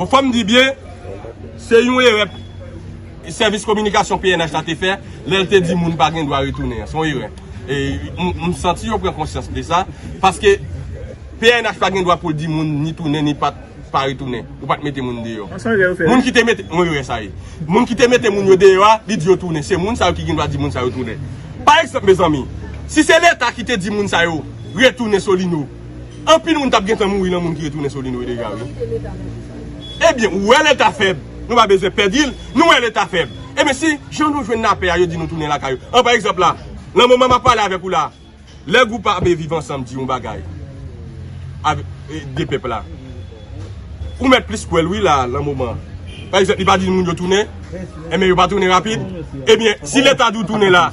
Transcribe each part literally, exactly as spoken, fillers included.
Fò m di byen, se yon erè sèvis kominikasyon P N H la te fè, lè l te di moun pa gen dwa retounen an. Se yon erè. E m, m santi yo pran konsyans de sa, paske P N H pa gen dwa pou l di moun ni tounen, ni pa, pa retounen. Ou pa t mete moun deyò. Moun ki te mete, mwen wè sa ye. Moun ki te mete moun yo deyò a, li di yo tounen. Se moun sa yo ki gen dwa di moun sa yo tounen. Pa egzanp, mezanmi, si se Leta ki te di moun sa yo retounen Solino, anpil moun t ap gentan mouri nan moun ki retounen Solino yo deja, wi. Ebyen, ou wè Leta fèb. Nou pa bezwen pè di l, nou wè Leta fèb. Ebyen, si jan nou jwenn lapè a, yo di nou tounen lakay yo. An, pa egzanp la, nan moman m ap pale avèk ou la, lè gwoup ame Viv Ansanm di yon bagay avè-, e, de pèp la, ou mèt plis kwè l, wi, la, nan moman. Pa egzanp, li pa di moun yo tounen, enben yo pa tounen rapid. Ebyen, si Leta di w tounen la,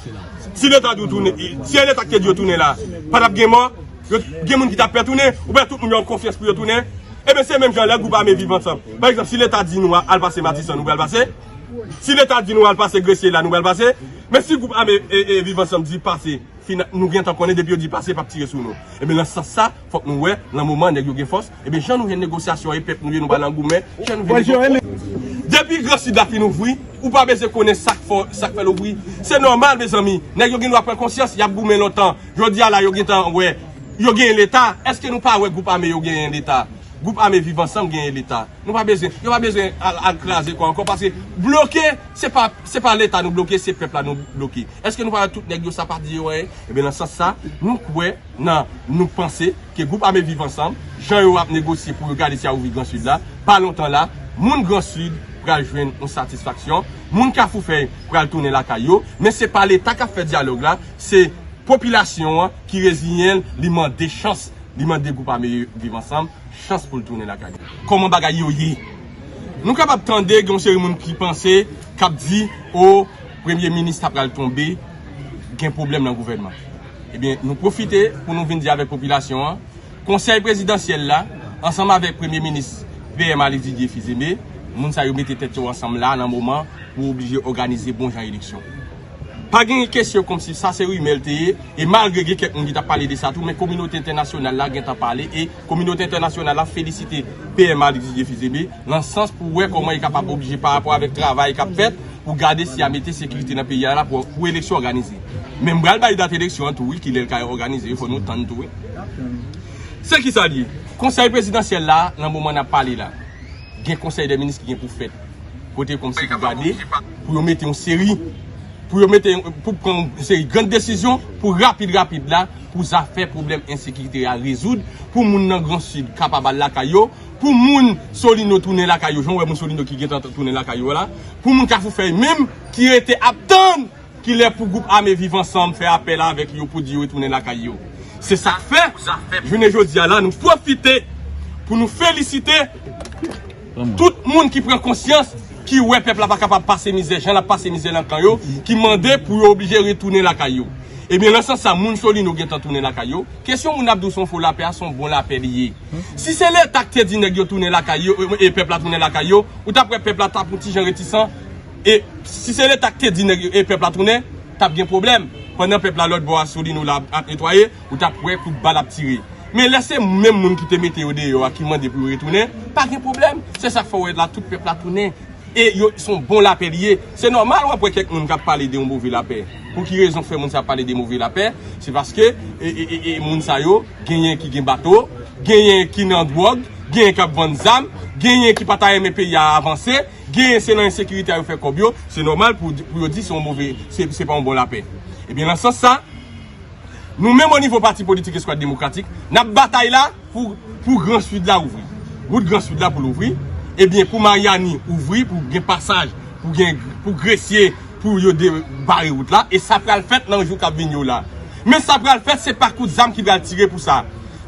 si Leta di w tounen, si Leta ki te di yo tounen la, pa t ap gen mò, yo, gen moun ki t ap pè tounen, oubyen tout moun yo an konfyans pou yo tounen. Ebyen, se menm jan lè gwoup ame Viv Ansanm. Pa egzanp, si Leta di nou al pase Matisan, nou pral pase. Si Leta di nou al pase Gresye la, nou pral pase. Men si gwoup ame, e, e, Viv Ansanm di pase, fina-, nou gentan konnen depi yo di pase, p ap tire sou nou. Ebyen, nan sans sa, fòk nou wè, nan moman nèg yo gen fòs, ebyen, jan nou jwenn negosyasyon e pèp nou ye, nou pa nan goumen, jan nou jwenn negosyasyon. Depi Gran Sid la fin ouvri, ou pa bezwen konnen sa k fè, sa k fè l ouvri. Se nòmal, mezanmi. Nèg yo gen dwa pran konsyans, y ap goumen lontan. Jodi a la, yo gentan wè, yo genyen Leta. Èske nou pa wè gwoup ame yo genyen Leta? Gwoup ame Viv Ansanm genyen Leta. Nou pa bezwen, yo pa bezwen al, al kraze kò ankò, paske bloke, se pa, se pa Leta nou bloke, se pèp la nou bloke. Èske nou pa wè tout nèg yo sa pa di yo anyen? Ebyen, nan sans sa, nou kwè nan, nou panse ke gwoup ame Viv Ansanm, jan yo ap negosye pou yo gade si y a ouvri Gran Sid la, pa lontan la, moun Gran Sid pral jwenn yon satisfaksyon, moun Kafou Fèy pral tounen lakay yo, men se pa Leta k ap fè dyalòg la, se popilasyon an ki reziyen l, li mande chans, li mande gwoup ame Viv Ansanm chans pou l tounen lakay li. Kòman bagay yo ye? Nou kapab tande gen yon seri moun ki panse, k ap di, o, premye minis ta pral tonbe, gen pwoblèm nan gouvènman. Ebyen, nou pwofite pou nou vin di avèk popilasyon an, konsèy prezidansyèl la, ansanm avèk premye minis P M Alex Didier Fils-Aimé, moun sa yo mete tèt yo ansanm la nan moman pou oblije òganize bon jan eleksyon. Pa gen kesyon kòmsi sa se rimè l te ye, e malgre gen kèk moun ki t ap pale de sa tou, men kominote entènasyonal la gentan pale, e kominote entènasyonal la felisite P M Alex Didier Fils-Aimé, nan sans pou wè kòman li kapab oblije pa rapò avèk travay k ap fèt, pou gade si y a mete sekirite nan peyi a la pou, pou eleksyon òganize. Men m pral bay dat eleksyon an tou, wi, kilè l ka òganize, fò nou tann tou, wi. Se ki sa l ye? Konsèy prezidansyèl la, nan moman n ap pale la, gen konsèy dè minis ki gen pou fèt. Kote kòmsi pou gade, pou yo mete yon seri, pou yo mete, pou pran yon seri grann desizyon, pou rapid, rapid la, pou zafè pwoblèm ensekirite a rezoud, pou moun nan Gran Sid kapab al lakay yo, pou moun Solino tounen lakay yo, jan w wè moun Solino ki gentan tounen lakay yo la, pou moun Kafou Fèy menm, ki rete ap tann kilè pou gwoup ame Viv Ansanm fè apèl avèk yo pou di yo retounen lakay yo. Se sa k fè, jounen jodi a la, nou pwofite pou nou felisite tout moun ki pran konsyans, ki wè pèp la pa kapab pase mizè, jan l ap pase mizè nan kan yo, ki mande pou yo oblije retounen lakay yo. Ebyen, nan sans sa, moun Solino gentan tounen lakay yo. Kesyon moun ap di w se yon fo lapè a, se yon bon lapè li ye. Si se Leta k te di nèg yo tounen lakay yo, e, e pèp la tounen lakay yo, ou t ap wè pèp la t ap yon ti jan retisan. E si se Leta k te di nèg yo, e pèp la tounen, t ap gen pwoblèm. Pandan pèp la lòt bò a Solino la ap, ap netwaye, ou t ap wè kout bal ap tire. Men lè se menm moun ki te mete yo deyò a ki mande pou yo retounen, pa gen pwoblèm. Se sa k fè w wè la tout pèp la tounen. E yo, se yon bon lapè li ye. Se nòmal w ap wè kèk moun k ap pale de yon move lapè. Pou ki rezon k fè moun sa ap pale de move lapè? Se paske, e, e, e, e, moun sa yo, genyen ki gen bato, genyen ki nan dwòg, genyen k ap vann zam, genyen ki pa ta renmen peyi a avanse, genyen se nan ensekirite a yo fè kòb yo. Se nòmal pou, pou yo di se yon move, se, se pa yon bon lapè. Ebyen, nan sans sa, nou menm o nivo pati politik Eskwad Demokratik, n ap batay la pou, pou Gran Sid la ouvri. Wout Gran Sid la pou l ouvri. Ebyen, pou Maryani ouvri, pou gen pasaj, pou gen, pou Gresye, pou yo de, bare wout la. E sa pral fèt nan jou k ap vin yo la. Men sa pral fèt, se pa kout zam ki pral tire pou sa.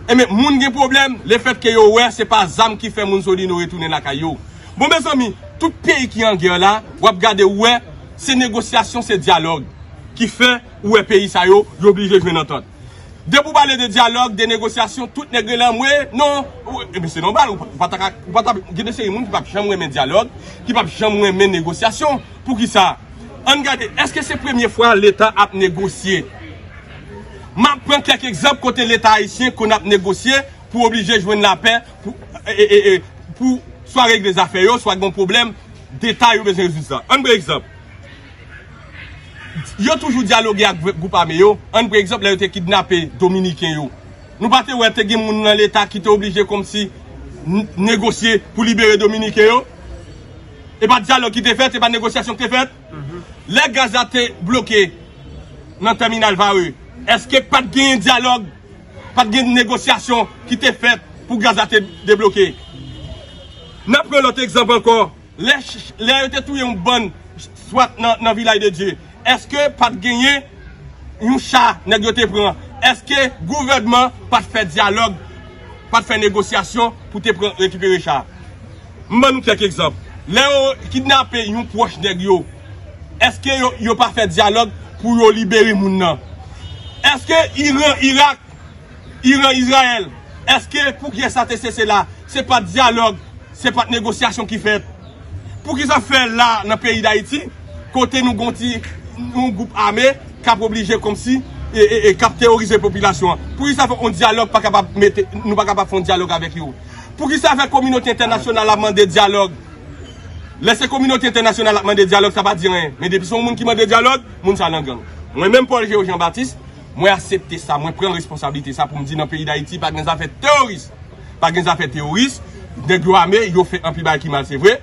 Ebyen, moun gen pwoblèm, lefètke yo wè se pa zam ki fè moun Solino retounen lakay yo. Bon, mezanmi, tout peyi ki an gè la, w ap gade, w wè, se negosyasyon, se dyalòg ki fè ou wè peyi sa yo, yo oblije jwenn antant. Depi w pale de dyalòg, de negosyasyon, tout nèg rele anmwe, non, ou, ebyen, se nòmal, ou pa, ou pa ta ka, ou pa ta, gen de seri moun ki p ap janm renmen dyalòg, ki p ap janm renmen negosyasyon. Poukisa? Ann gade, èske se premye fwa Leta ap negosye? M ap pran kèk egzanp kote Leta ayisyen konn ap negosye pou oblije jwenn lapè, pou, e, e, e, e, pou swa regle zafè yo, swa gen pwoblèm deta yo bezwen rezoud sa. Ann pran egzanp. Yo toujou dyaloge ak gwoup ame yo. Ann pran egzanp lè yo te kidnape Dominiken yo. Nou pa te wè te gen moun nan Leta ki te oblije kòmsi negosye pou libere Dominiken yo? E pa dyalòg ki te fèt, e pa negosyasyon ki te fèt. Lè gaz la te bloke nan tèminal Varreux, èske pa t genyen dyalòg, pa t gen negosyasyon ki te fèt pou gaz la te debloke? N ap pran lòt egzanp ankò. Lè, lè yo te touye yon bann swat nan, nan Vilaj de Dye, èske pa t genyen yon cha nèg yo te pran? Èske gouvènman pa t fè dyalòg, pa t fè negosyasyon pou te pran, rekipere cha? M ban nou kèk egzanp. Lè yo kidnape yon pwòch nèg yo, èske yo, yo pa fè dyalòg pou yo libere moun nan? Èske Iran, Irak, Iran, Izrayèl, èske pou gè sa te sese la, se pa t dyalòg, se pa t negosyasyon ki fèt? Poukisa fè la nan peyi Dayiti, kote nou gon ti yon gwoup ame k ap oblije kòmsi e, e, e k ap teworize popilasyon an? Poukisa fè yon dyalòg pa kapab mete, nou pa kapab fè yon dyalòg avèk yo? Poukisa fè kominote entènasyonal la mande dyalòg? Lè se kominote entènasyonal ap mande dyalòg, sa pa di anyen. Men depi se yon moun ki mande dyalòg, moun sa nan gang. Mwen menm Paul Géo Jean Baptiste, mwen aksepte sa, mwen pran responsablite sa pou m di nan peyi Dayiti pa gen zafè teworis. Pa gen zafè teworis, nèg yo ame, yo fè anpil bagay ki mal, se vre.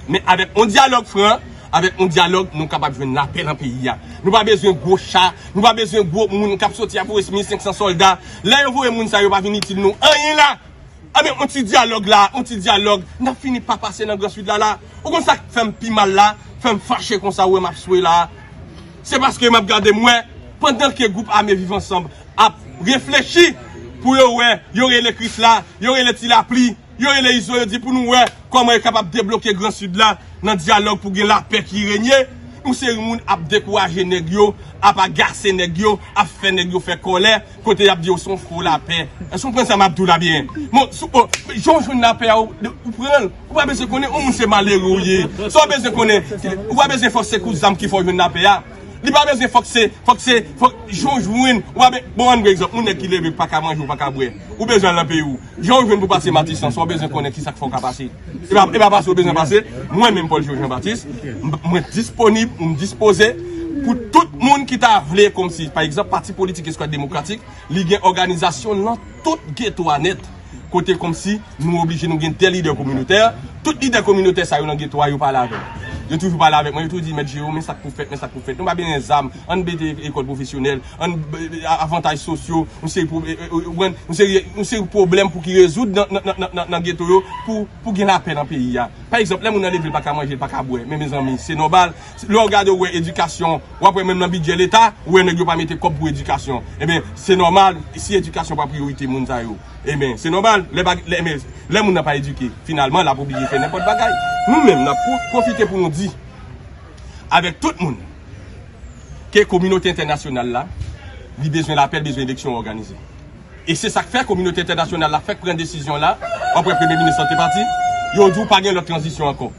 Men avèk yon dyalòg fran, avèk yon dyalòg, nou kapab jwenn lapè nan peyi a. Nou pa bezwen gwo cha, nou pa bezwen gwo moun k ap soti ap voye mil senk san sòlda. Lè yo voye moun sa yo pa vin itil nou anyen la. Anben, yon ti dyalòg la, yon ti dyalòg, n ap fini pa pase nan Gran Sid la la. Ou konn sa k fè m pi mal la, fè m fache konsa, ou wè m ap swe la? Se paske m ap gade, m wè, pandan ke gwoup ame Viv Ansanm ap reflechi pou yo wè, yo rele Krisla, yo rele Ti Lapli, yo rele Izo, yo di pou nou wè kòman yo kapab debloke Gran Sid la nan dyalòg pou gen lapè ki renye. Yon seri moun ap dekouraje nèg yo, ap agase nèg yo, ap fè nèg yo fè kòlè, kote y ap di yo se yon fo lapè. Èske w konprann sa m ap di w la byen? Bon, sou, o, jan w jwenn lapè a, ou, ou pran l. Ou pa bezwen konnen, yon moun se malere ou ye. Sa w bezwen konnen, ou pa bezwen fòk se kout zam ki fè w jwenn lapè a. Li pa bezwen fòk se, fòk se, fòk jan w jwenn. Ou pa be-, bon, ann pran egzanp, yon nèg ki leve, pa ka manje, ou pa ka bwè. Ou bezwen al nan peyi w. Jan w jwenn pou pase Matisan, sa w bezwen konnen ki sa k fè w ka pase. E pa, e pa pase w bezwen pase. Mwen menm, Paul Géo Jean Baptiste, m, mwen disponib, m dispoze pou tout moun ki ta vle, kòmsi, pa egzanp, Pati Politik Eskwad Demokratik, li gen òganizasyon nan tout geto a nèt. Kote kòmsi nou oblije nou gen de lidè kominotè. Tout lidè kominotè sa yo nan geto a, yo pale avè m. Yo toujou pale avèk mwen, yo toujou di, Mèt Géo, men sa k pou fèt, men sa k pou fèt. Nou pa bezwen zam, ann mete lekòl pwofesyonèl, ann, avantaj sosyo, yon seri pwo-, e, e, e, yon seri, yon seri pwoblèm pou ki rezoud nan, nan, nan, nan, nan geto yo, pou, pou gen lapè nan peyi a. Pa egzanp, lè moun nan leve, l pa ka manje, l pa ka bwè. Men mezanmi, se nòmal. Lè w gade, w wè edikasyon, w ap wè menm nan bidjè Leta, ou wè nèg yo pa mete kòb pou edikasyon. Ebyen, se nòmal, si edikasyon pa priyorite moun sa yo. Ebyen, se nòmal, lè pa, lè, men, lè moun nan pa edike, finalman, l ap oblije fè nenpòt bagay. Nou menm, n ap pwo-, pwofite pou nou di, avèk tout moun, ke kominote entènasyonal la, li bezwen lapè, l bezwen eleksyon òganize. E se sa k fè kominote entènasyonal la fèk pran desizyon la, w ap wè premye minis lan te pati, yo di w pa gen lòt tranzisyon ankò.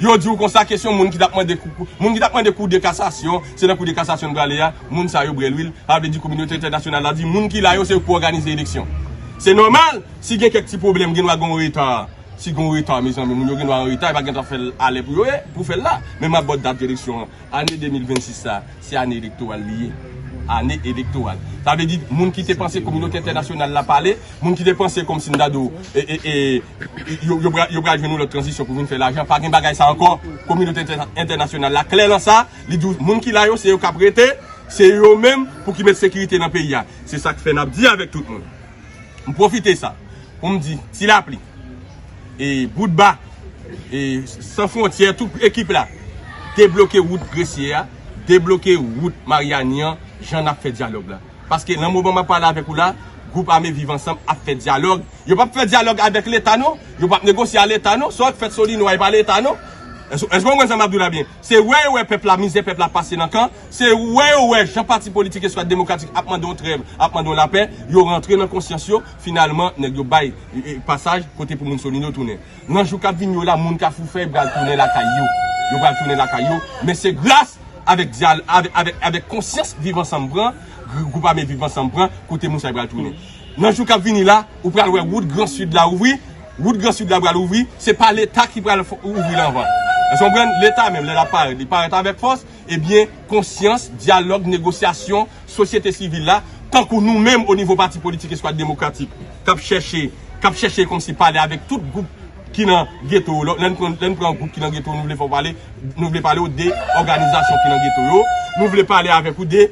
Yo di w konsa, kesyon moun ki t ap mande kou, kou, moun ki t ap mande kou de kasasyon, se nan kou de kasasyon n prale a, moun sa yo bwè lwil, sa vle di kominote entènasyonal la di moun ki la yo se yo k pou òganize eleksyon. Se nòmal, si gen kèk ti pwoblèm, gen dwa gen yon reta. Si gen yon reta, mezanmi, moun yo gen dwa an reta, e pa gentan fè l alè pou yo ye, pou fè l la. Men m ap ba w dat eleksyon an. Ane de mil vennsis sa, se ane elektoral li ye. Ane elektoral. Sa vle di, moun ki te panse kominote entènasyonal la pale, moun ki te panse kòmsi m ta di w, e, e, e, yo, yo pral, yo pral jwenn yon lòt tranzisyon pou vin fè lajan, pa gen bagay sa ankò. Kominote entè-, entènasyonal la klè nan sa, li di w, moun ki la yo, se yo k ap rete, se yo menm pou ki met sekirite nan peyi a. Se sa k fè n ap di avèk tout moun. M pwofite sa pou m di, Ti Lapli, e, Boutba, e, San Fwontyè, tout ekip la, debloke wout Gresye a, debloke wout Maryani an, jan n ap fè dyalòg la. Paske nan moman m ap pale avèk ou la, gwoup ame Viv Ansanm ap fè dyalòg. Yo p ap fè dyalòg avèk Leta non, yo p ap negosye a Leta non, sa w fèt Solino a, e pa Leta non. Èske, èske w konprann sa m ap di w la byen? Se wè yo wè pèp la, mizè pèp la pase nan kan, se wè yo wè jan pati politik Eskwad Demokratik ap mande yon trèv, ap mande yon lapè, yo rantre nan konsyans yo, finalman, nèg yo bay, e, e, pasaj kote pou moun Solino tounen. Nan jou k ap vini yo la, moun Kafou Fèy pral tounen lakay yo. Yo pral tounen lakay yo, men se gras avèk dyal-, avèk, avèk, avèk konsyans Viv Ansanm pran, gr-, gwoup ame Viv Ansanm pran, kote moun sa yo pral tounen. Nan jou k ap vini la, ou pral wè wout Gran Sid la ouvri, Wout Gran Sid la pral ouvri, se pa Leta ki pral ouvri l anvan. Èske w konprann? Leta menm, lè l ap parèt, li parèt avèk fòs, ebyen, konsyans, dyalòg, negosyasyon, sosyete sivil la, tankou nou menm o nivo pati politik Eskwad Demokratik, k ap chèche, k ap chèche kòmsi pale avèk tout gwoup ki nan geto yo. Lè n pran, lè n pran gwoup ki nan geto, nou vle fè w pale, nou vle pale w de òganizasyon ki nan geto yo, nou vle pale avèk ou de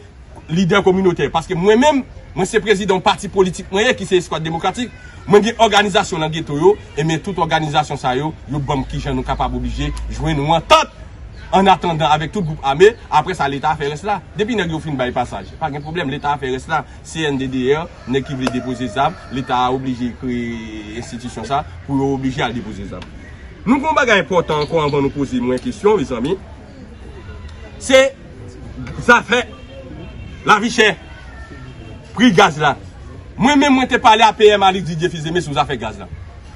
lidè kominotè. Paske mwen menm, mwen se prezidan yon pati politik mwen ye ki se Eskwad Demokratik. Mwen gen òganizasyon nan geto yo, ebyen tout òganizasyon sa yo, yo ban m kijan nou kapab oblije jwenn yon antant an atandan avèk tout gwoup ame, apre sa Leta a fè rès la. Depi nèg yo fin bay pasaj, pa gen pwoblèm, Leta a fè rès la. C N D D R, nèg ki vle depoze zam, Leta a oblije kreye enstitisyon sa pou yo oblije al depoze zam. Nou gen yon bagay enpòtan ankò anvan nou poze mwen kesyon, mezanmi. Se zafè lavi chè, pri gaz la. Mwen menm, mwen te pale a P M a, li di Dieu fils Aimé sou zafè gaz la.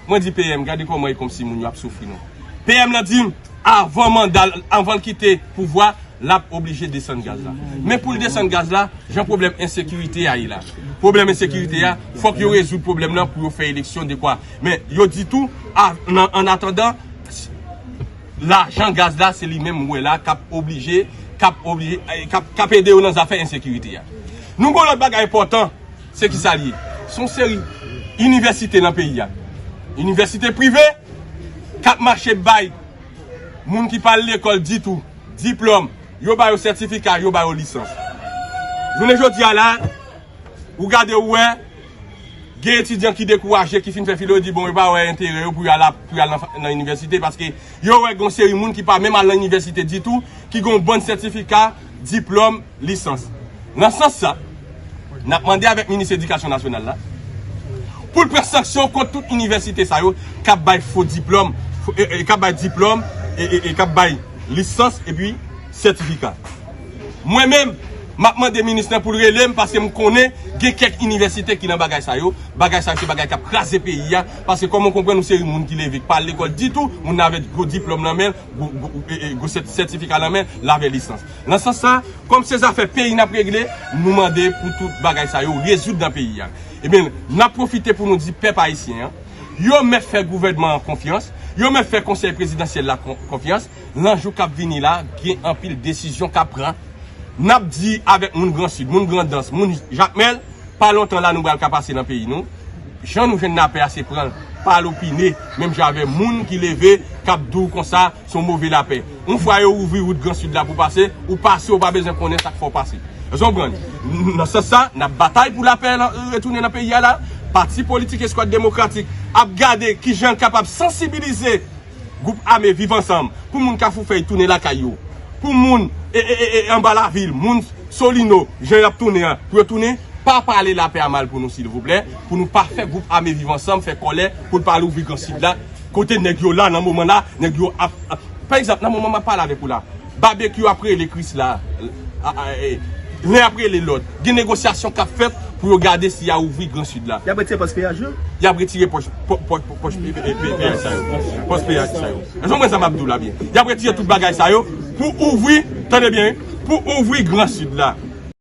Mwen di P M, gade kòman e kòmsi moun yo ap soufri non. P M lan di m, avan manda l, avan l kite pouvwa, l ap oblije desann gaz la. Men pou l desann gaz la, jan pwoblèm ensekirite a ye la. Pwoblèm ensekirite a, fòk yo rezoud pwoblèm nan pou yo fè eleksyon dekwa. Men yo di tou, a, nan, an atandan, lajan gaz la, se li menm m wè la k ap oblije, k ap oblije, eh, k ap, k ap ede yo nan zafè ensekirite a. Nou gen yon lòt bagay enpòtan, se ki sa l ye? Se yon seri inivèsite nan peyi a. Inivèsite prive k ap mache bay moun ki pa al lekòl ditou diplòm, yo ba yo sètifika, yo ba yo lisans. Jounen jodi a la, ou gade ou wè, gen etidyan ki dekouraje, ki fin fè filo, yo di bon, yo pa wè enterè yo pou y al ap, pou y al nan, nan inivèsite, paske yo wè gen yon seri moun ki pa menm al nan inivèsite ditou, ki gen yon bann sètifika, diplòm, lisans. Nan sans sa, n ap mande avèk minis edikasyon nasyonal la, pou l pran sanksyon kont tout inivèsite sa yo k ap bay fo diplòm, fo, e, e, k ap bay diplòm, e, e, e k ap bay lisans epi sètifika. Mwen menm, m ap mande minis lan pou l rele m, paske m konnen gen kèk inivèsite ki nan bagay sa yo. Bagay sa yo se bagay k ap kraze peyi a, paske kòman w konprann yon seri moun ki leve, k pa al lekòl ditou, moun nan avèk gwo diplòm nan men l, gwo, gwo, e, e, gwo sèt-, sètifika nan men l, l avè lisans. Nan sans sa, kòm se zafè peyi n ap regle, nou mande pou tout bagay sa yo rezoud nan peyi a. Ebyen, n ap pwofite pou nou di pèp ayisyen an, yo mèt fè gouvènman an konfyans, yo mèt fè konsèy prezidansyèl la kon-, konfyans. Nan jou k ap vini la, gen anpil desizyon k ap pran. N ap di avèk moun Gran Sid, moun Grandans, moun Jakmèl, pa lontan la nou pral ka pase nan peyi nou. Jan nou jwenn lapè a, se pran l, pa al opine, menm jan avè moun ki leve, k ap di w konsa, se yon move lapè. Yon fwa yo ouvri wout Gran Sid la pou pase, ou pase, ou pa bezwen konnen sa k fè w pase. Èske w konprann? Nan sans sa, n ap batay pou lapè lan, retounen nan peyi a la. Pati politik Eskwad Demokratik ap gade kijan l kapab sansibilize gwoup ame Viv Ansanm, pou moun Kafou Fèy tounen lakay yo, pou moun e, e, e, e, anba lavil, moun Solino, jan y ap tounen an, pou yo tounen, pa pale lapè a mal pou nou, silvouplè, pou nou pa fè gwoup ame Viv Ansanm fè kòlè, pou l pa al ouvri Gran Sid la, kote nèg yo la, nan moman la, nèg yo ap, ap, pa egzanp, nan moman m ap pale avèk ou la, Babekyou ap rele Krisla, a, a, e, len ap rele lòt. Gen negosyasyon k ap fèt pou yo gade si y a ouvri Gran Sid la. Y ap retire pòs peyaj yo? Y ap retire pòs, pò-, pò-, pò-, pòs pe-, pe-, pe-, peyaj sa yo. Pòs peyaj sa yo. Èske w konprann sa m ap di w la byen? Y ap retire tout bagay sa yo pou ouvri, tande byen, wi, pou ouvri Gran Sid la.